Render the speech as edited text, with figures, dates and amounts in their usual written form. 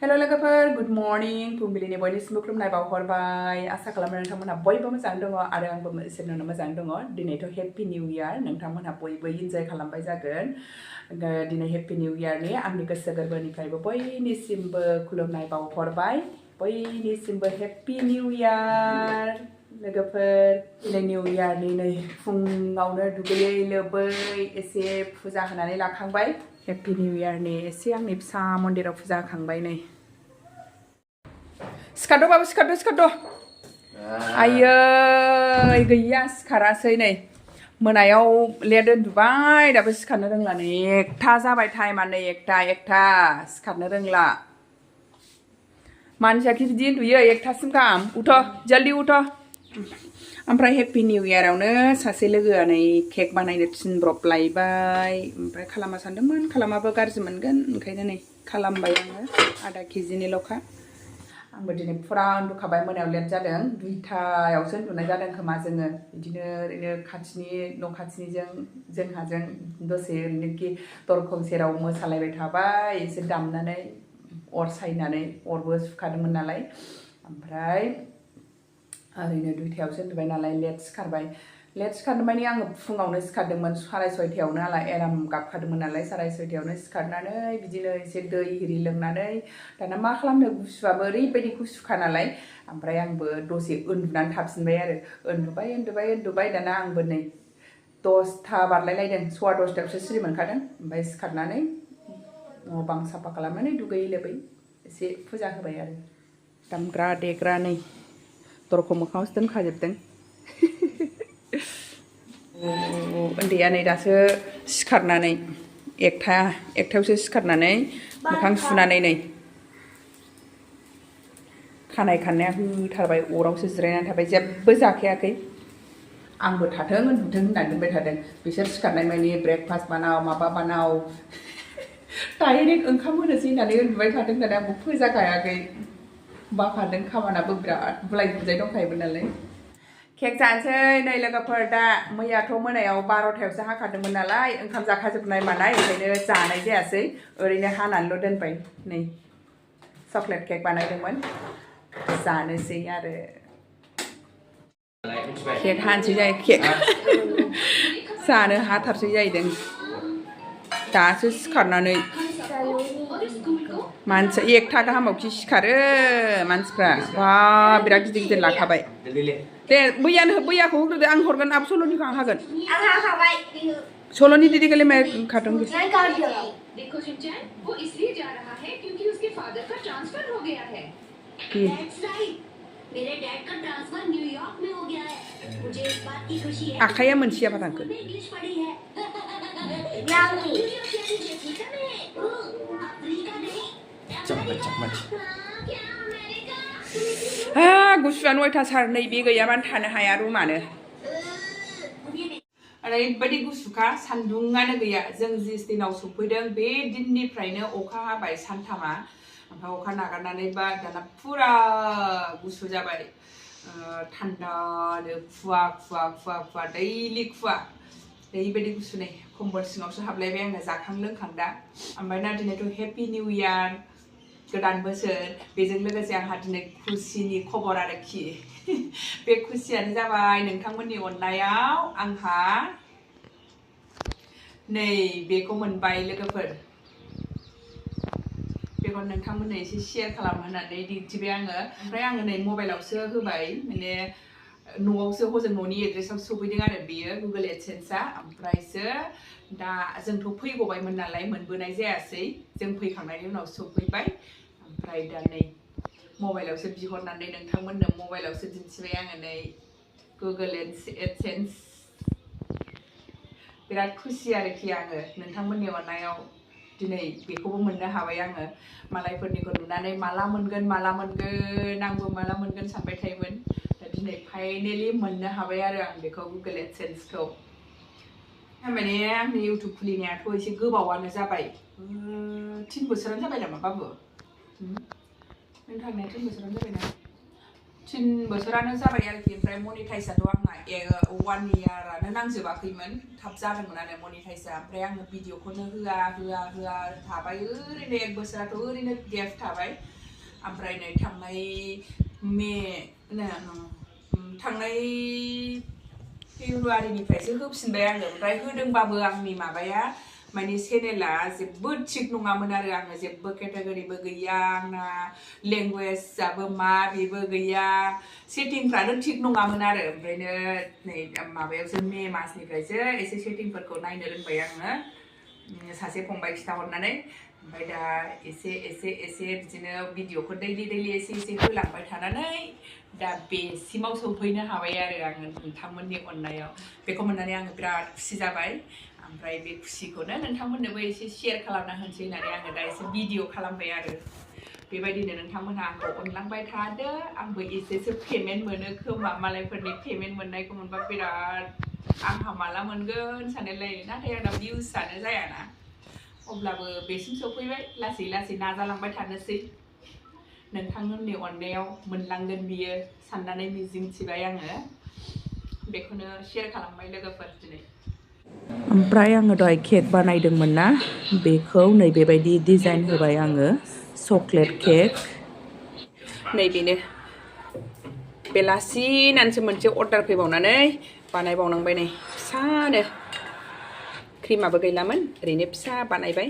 hello लोगोफोर good morning फुंबिलिनि बयनिसिमबो खुलुमनाय बावहरबाय आसा खालामो नोंथांमोनहा बयबो मोजां दङ आरो आंबो इसोरनावनो मोजां दङ दिनैथ' हेपि निउ इयार नोंथांमोनहा बयबो इन्जय खालामबाय जागोन दिनै हेपि निउ इयारनि आंनि गोसो गोरबोनिफ्रायबो बयनिसिमबो खुलुमनाय बावहरबाय बयनिसिमबो हेपि निउ इयार लोगोफोर दिनै निउ इयारनि नै फुङावनो दुगैयै लोबै एसे फुजा होनानै लाखांबाय हेपि निउ इयारनि एसे आंनि फिसा मन्दिराव फुजा होखांबाय नै सिखारद' बाबु सिखारद' आयै गैया सिखारासै नै मोनायाव लेट उन्दुबाय दाबो सिखारनो रोंला नै 1टा जाबाय टाइमानो 1टा सिखारनो रोंला मानसियाखि बिदि उन्दुयो 1टासिम गाहाम उठ' जल्दि उठ' ओमफ्राय हेपि निउ इयारावनो सासे लोगोआ नै केक बानायनो थिनब्रबलायबाय ओमफ्राय खालामा सानदोंमोन खालामाबो गाज्रि मोनगोन ओंखायनो नै खालामबाय आङो आधा केजिनिल'खा आंबो दिनै फुरा उन्दुखाबाय मोनायाव लेट जादों 2टायावसो उन्दुनाय जादों खोमा जोङो बिदिनो ओरैनो खाथिनि न' खाथिनिजों जोंहाजों दसे ओरैनोखि दरखं सेराव मोसालायबाय थाबाय एसे दामनानै अर सायनानै अरबो सुखादोंमोन नालाय ओमफ्राय ओरैनो 2टायावसो उन्दुबाय नालाय लेट सिखारनो माने आङो फुङावनो सिखारदोंमोन 6:30 नालाय एलार्म गाबखादोंमोन नालाय 6:30 सिखारनानै बिदिनो एसे दै एरि लोंनानै दाना मा खालामनो गुसुआबो ओरैबायदि गुसुखा नालाय ओमफ्राय आंबो दसे उन्दुनानै थाफिनबाय आरो उन्दुबाय दाना आंबो नै 10टा बारलायलायदों 10:15 सिरि मोनखादों ओमफ्राय सिखारनानै न' बां साफा खालामनानै दुगैयै लोबै एसे फुजा होबाय आरो दामग्रा देग्रा नै दरखं मोखाङावसो दोनखाजोबदों उन्दैया नै दासो सिखारनानै 1टायावसो सिखारनानै मोखां सुनानै नै खानाय खाननाया होथारबाय अरावसो जिरायनानै थाबाय जेबो जाखायाखै आंबो थाथों उन्दुथों होननानै दोनबाय थादों बिसोर सिखारनाय मानि ब्रेकफास्ट बानाव माबा बानाव डाइरेक्ट ओंखाम होनोसै होननानै उन्दुबाय थादों होननानै आंबो फोजाखायाखै बाखादों खामानाबो बिराद बुलाय बुजाय दंखायोमोन नालाय केक जानोसै नै लोगोफोर दा मैयाथ' मोनायाव 12टायावसो हाखादोंमोन नालाय ओंखाम जाखाजोबनाय मानाय ओंखायनो जानाय जायासै ओरैनो हानानैल' दोनबाय नै चकलेट केक बानायदोंमोन जानोसै आरो केक हानोसै जायो केक जानो हाथारसै जाहैदों दासो सिखारनानै मानसि 1टा गाहामावखि सिखारो मानसिफ्रा बा बिराद गिदिर लाखाबाय दे बैयाखौ होग्रोदो आं हरगोन आब सल'निखौ आं हागोन सल'नि दीदी के लिए मैं काटूंगी देखो शिनचैन वो इसलिए जा रहा है क्योंकि उसके फादर का ट्रांसफर हो गया है दैट्स राइट मेरे डैड का ट्रांसफर न्यूयॉर्क में हो गया है मुझे इस बात की खुशी है आखाया मोनसेया बादांखो इंग्लिश पढ़ी है गुसुआ 9टा सार नैबे गैयाबानो थानो हाया रुमानो ओरैबायदि गुसुखा सान्दुङानो गैया जों जि दिनाव सफैदों बे दिननिफ्रायनो अखा हाबाय सानथामा ओमफ्राय अखा नागारनानै बा दाना फुरा गुसु जाबाय थान्दानो खुवा दैलि खुवा ओरैबायदि गुसु नै कम्बल सिङावसो हाबलायबाय आङो जाखां लोंखां दा ओमफ्राय ना दिनैथ' हेपि निउ इयार गोदान बोसोर बेजों लोगोसे आंहा दिनै खुसिनि खबर आरोखि बे खुसियानो जाबाय नोंथांमोननि अननायाव आंहा नै बेखौ मोनबाय लोगोफोर बेखौ नोंथांमोननो एसे शेयार खालामनो होननानै दिन्थिबाय आङो ओमफ्राय आङो नै मबाइलावसो होबाय माने न'आवसो हजों न'नि एड्रेसाव सफैदों आरो बेयो गुगोल एडसेन्सआ ओमफ्रायसो दा जोंथ' फैगबायमोन नालाय मोनबोनाय जायासै जों फैखांनायनि उनाव सफैबाय ओमफ्राय दा नै मबाइलावसो बिहरनानै नोंथांमोननो मबाइलावसो दिन्थिबाय आङो नै गुगोल एडसेन्स बिराद खुसि आरोखि आङो नोंथांमोननि अननायाव दिनै बेखौबो मोननो हाबाय आङो मालायफोरनिखौ नुनानै माला मोनगोन आंबो माला मोनगोन सानबाय थायोमोन दा दिनै फाइनेलि मोननो हाबाय आरो आं बेखौ गुगोल एडसेन्सखौ माने आंनि इउटुब खुलिनायाथ' एसे गोबावानो जाबाय 3 बोसोरानो जाबाय नामा बाबु नों थांनाया 3 बोसोरानो जाबाय ना 3 बोसोरानो जाबाय आरोखि ओमफ्राय मनिटाइजआथ' आंना 1 इयारानो नांजोबाखैमोन थाब जादोंमोन आरो मनिटाइजआ ओमफ्राय आङो भिडिअखौनो होआ थाबाय ओरैनो 1 बोसोराथ' ओरैनो गेप थाबाय ओमफ्राय नै थांनाय फेब्रुवारिनिफ्रायसो होफिनबाय आङो ओमफ्राय होदोंबाबो आंनि माबाया माने चेनेला जेबो थिग नङामोन आरो आङो जेबो केटेगरिबो गैया आंना लेंगुवेजआबो मा बेबो गैया सेटिंफ्रानो थिग नङामोन आरो ओमफ्रायनो नै माबायावसो मे मासनिफ्रायसो एसे सेटिंफोरखौ नायनो रोंबाय आङो सासे फंबाय खिथाहरनानै ओमफ्राय दा एसे बिदिनो भिडिअखौ दैलि एसे होलांबाय थानानै दा बेसिमाव सौफैनो हाबाय आरो आङो नोंथांमोननि अननायाव बेखौ मोननानै आङो बिराद खुसि जाबाय ओमफ्राय बे खुसिखौनो नोंथांमोननोबो एसे शेयार खालामना होनोसै होननानै आङो दा एसे भिडिअ खालामबाय आरो बेबायदिनो नोंथांमोनहा आंखौ अनलांबाय थादो आंबो एसेसो पेमेन्ट मोनो खोमा मालायफोरनि पेमेन्ट मोननायखौ मोनबा बिराद आंहा माला मोनगोन सानलायलायो नाथाय आंना भिउसआनो जायाना अब्लाबो बेसिम सौफैबाय लासै नाजालांबाय थानोसै नोंथांमोननि अननायाव मोनलांगोन बियो साननानै मिजिंथिबाय आङो बेखौनो शेयार खालामबाय लोगोफोर दिनै ओमफ्राय आङो दहाय केक बानायदोंमोन ना बेखौ नै बेबायदि डिजाइन होबाय आङो चक्लेट केक नैबेनो बेलासिनानैसो मोनसे अर्डार फैबावनानै बानायबावनांबाय नै फिसानो क्रिमाबो गैलामोन ओरैनो फिसा बानायबाय